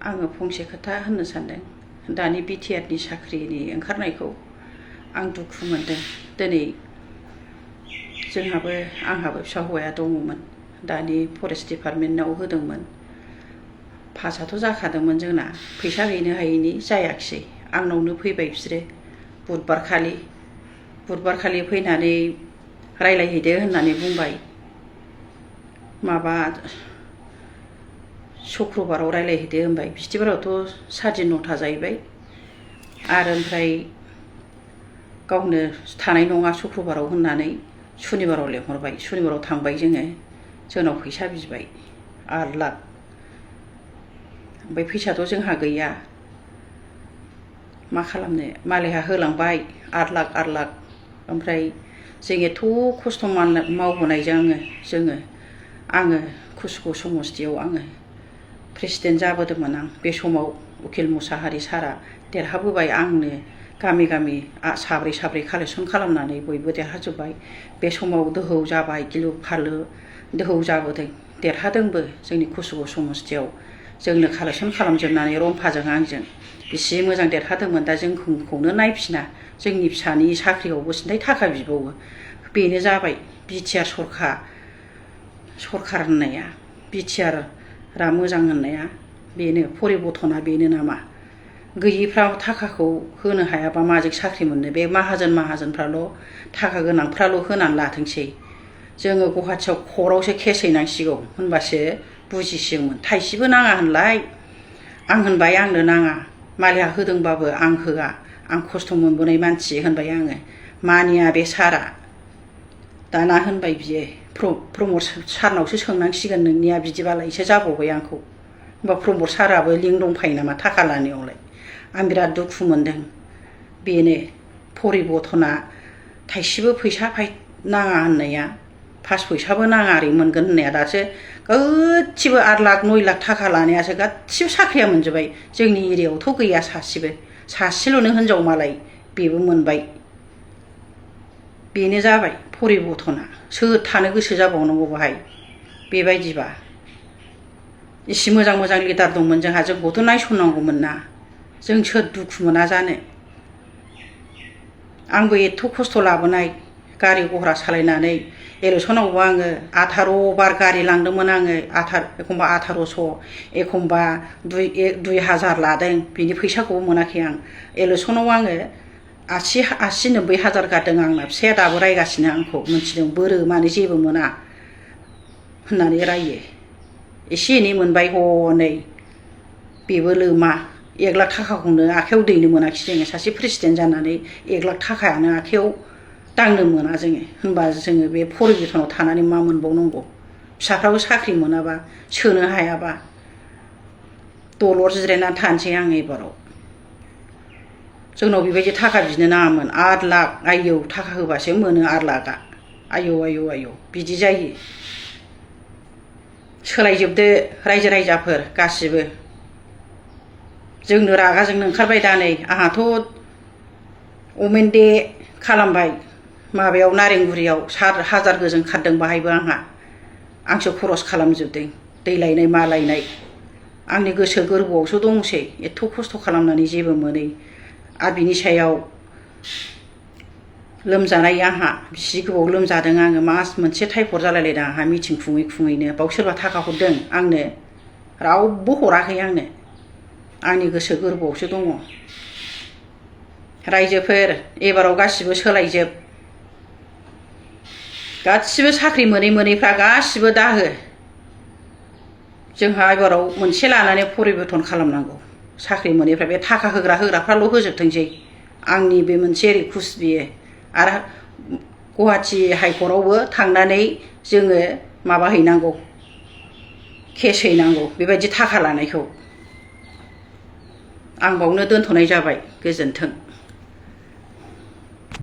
आङो फंसे खोथा होननो सानदों। दानि BTR नि साख्रिनि ओंखारनायखौ आं दुखु मोनदों। दिनै आंहाबो फिसा हौवाया दङमोन। दानि फरेस्ट डिपार्टमेन्टआव होदोंमोन। पासआथ' जाखादोंमोन जोंना। फैसा हैनो हायैनि जायाखिसै। आंनावनो फैबाय बिसोरो बुधबारखालि फैनानै रायलायहैदो होननानै बुंबाय। शुक्रबाराव रायलायहैदो होनबाय। बिस्थिबारावथ' 9:30 जाहैबाय। आरो ओमफ्राय गावनो थानाय नङा शुक्रबाराव होननानै सुनिबाराव लेंहरबाय। सुनिबाराव थांबाय जोङो। जोंनाव फैसा बिबाय 8 लाख। ओमफ्राय फैसाथ' जोंहा गैया। मा खालामनो? मालायहा होलांबाय 8 लाख। ओमफ्राय जों एथ' खस्थ' मावबोनायजों आङो कुसुगाव समस्तियाव आङो प्रेसिडेन्ट जाबोदोंमोन आं। बे समाव उकिल मुसाहारि सारआ देरहाबोबाय। आंनो गामि साब्रै कालेक्सन खालामनानै बयबो देरहाजोब्बाय। बे समाव दोहौ जाबाय, गिलु फालु दोहौ जाबोदों। देरहादोंबो जोंनि कुसुगाव समस्तियाव। जोंनो कालेक्सन खालामजोबनानै रम्फाजों आंजों बेसे मोजां देरहादोंमोन। दा जोंखौनो नायफिना। जोंनि फिसानि साख्रियावबो सिन्थाय थाखा बिबावो। बेनो जाबाय BTR सरखार होननाया। BTR मोजां होननाया बेनो, परिबर्तना बेनो नामा? गैयिफ्रा थाखाखौ होनो हायाबा माजों साख्रि मोननो? बे माहाजोनफ्राल' थाखा गोनांफ्राल' होनानै लाथोंसै। जोङो गुवाहाटियाव कर्टआवसो केस हैनांसिगौ होनबासो बुजिसिगौमोन। थाइसेबो नाङा होनलाय। आं होनबाय आंनो नाङा। मालाया होदोंबाबो आं होआ। आं खस्थ' मोनबोनाय मानसि होनबाय आङो। मानिया बे सारआ। दाना होनबाय बियो, प्रमद सारनावसो सोंनांसिगोन नोंनिया बिदिबालायसो जाबावबाय आंखौ। होमबा प्रमद साराबो लिंक दंफायो नामा थाखा लानायावलाय? आं बिराद दुखु मोनदों। बेनो परिबर्तना थाइसेबो फैसा नाङा होननाया, 5 फैसाबो नाङा ओरै मोनगोन होननाया दासो गासिबो 8 लाख 9 लाख थाखा लानायासो गासिबो साख्रिया मोनजोब्बाय। जोंनि एरियायावथ' गैया सासेबो। सासेल'नो हिनजाव मालाय, बेबो मोनबाय। बेनो जाबाय परिबर्तना। सोर थानो गोसो जाबावनांगौ बाहाय बेबायदिबा? इसे मोजां लिडार दंमोन जोंहा। जोंखौथ' नायसननांगौमोन ना। जों सोर दुखु मोना जानो? आंबो एथ' खस्थ' लाबोनाय, गारि गह्रा सालायनानै इलेक्सनावबो आङो 18 बार गारि लांदोंमोन आङो। एखमबा 1800, एखमबा 2000 लादों। बिनि फैसाखौबो मोनाखै आं। इलेक्सनाव आङो 80-90 हाजार गारदों। आंना फिसाया दाबो रायगासिनो आंखौ। मिथिदों बोरो मानो जेबो मोना होननानै रायो। एसे एनै मोनबाय हनै, बेबो लोमा। 1 लाख थाखाखौनो आखाइयाव दैनो मोनाखिसै जोङो। सासे प्रेसिडेन्ट जानानै 1 लाख थाखायानो आखाइयाव दांनो मोना जोङो। होनबा जोङो बे परिबर्तनाव थानानै मा मोनबावनांगौ? फिसाफ्राबो साख्रि मोनाबा, सोनो हायाबा दलर जिरायनानै थानोसै आं एबाराव। जोंनाव बेबायदि थाखा बिनो नाङामोन। 8 लाख आयौ थाखा होबासो मोनो 8 लाखआ। आयौ बिदि जायो। सोलायजोबदो रायजो राजाफोर गासिबो। जोंनो रागा जोंनो ओंखारबाय दा नै। आंहाथ' अमेन डे खालामबाय माबायाव नारेंगुरियाव 7,000 गोजों खारदों बाहायबो आंहा। आंसो खरस खालामजोबदों। दै लायनाय मा लायनाय। आंनि गोसो गोरबोआवसो दंसै एथ' खस्थ' खालामनानै जेबो मोनै। आरो बिनि सायाव लोमजानाय आंहा बिसि गोबाव लोमजादों आङो। मास मोनसे टाइफड जालायलायदों आंहा मिटिं खुङैनो। बाव सोरबा थाखा हरदों आंनो? रावबो हराखै आंनो। आंनि गोसो गोरबोआवसो दङ। रायजोफोर एबाराव गासिबो सोलायजोब। गासिबो साख्रि मोनैफ्रा गासिबो दाहो। जोंहा एबाराव मोनसे लानानै परिबर्तन खालामनांगौ। साख्रि मोनैफ्रा बे थाखा होग्राफ्राल' होजोबथोंसै। आंनि बे मोनसे रिकुवेस्ट बियो। आरो गुवाहाटि हाइकर्टआवबो थांनानै जोङो माबा हैनांगौ, केस हैनांगौ बेबायदि थाखा लानायखौ। आं बावनो दोनथ'नाय जाबाय। गोजोन्थों।